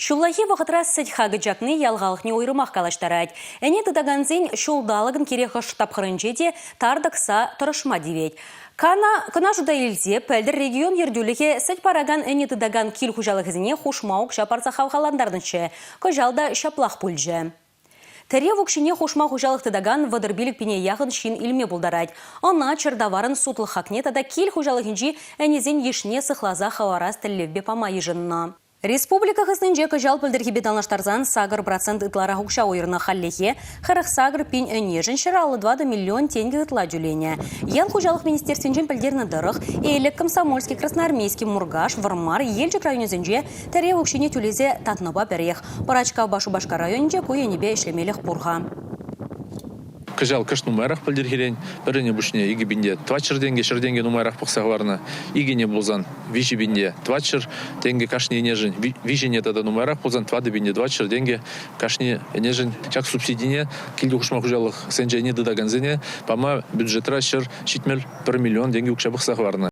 Ҫуллахи вӑхӑтра сӗт хакӗ чакни ял халӑхне уйрӑмах калаҫтарать. Ӗне тытакансен ҫулталӑкӑн кирек хӑш тапхӑрӗнче те тар тӑкса тӑрӑшма тивет. Кана, кӑна шута илсе пӗлтӗр регион ертӳлӗхӗ сӗт паракан ӗне тытакан кил хуҫалӑхӗсене хушма укҫа парса хавхалантарнӑччӗ. Кӑҫал та ҫаплах пулчӗ. Тӗрев укҫине хушма хуҫалӑх тытакан 35 пине яхӑн ҫын илме пултарать. Ӑна чӗртаварӑн сутлӑх хакне тата кил хуҫалӑхӗнчи ӗнесен йышне сыхласа хӑварас тӗллевпе пама йышӑннӑ. Республика хыснинче кӑҫал пӗлтӗрхипе танлаштарсан 8% ытларах укҫа уйӑрнӑ. Хальлӗхе 48 пин ӗнешӗн 154 миллион тенкӗ ытла тӳленӗ. Ял хуҫалӑх министерствинчен пӗлтернӗ тӑрӑх, Элӗк, Комсомольски, Красноармейски, Муркаш, Вӑрмар, Елчӗк районӗсенче тӗрев укҫине тӳлесе татнӑпа пӗрех. Пӑрачкавпа Шупашкар районӗнче ку енӗпе ӗҫлемелӗх пур-ха. Кӑҫал кӑшт нумайрах пӗлтӗрхирен пӗр ӗне пуҫне 2400 тенкӗ, 100 тенкӗ нумайрах пӑхса хӑварнӑ. Икӗ ӗне пулсан 3400 тенкӗ кашни ӗнешӗн, виҫӗ ӗне тата нумайрах пулсан 4400 тенкӗ кашни ӗнешӗн. Ҫак субсидине килти хушма хуҫалӑхсенче ӗне тытакансене пама бюджетра 171 миллион тенкӗ укҫа пӑхса хӑварнӑ.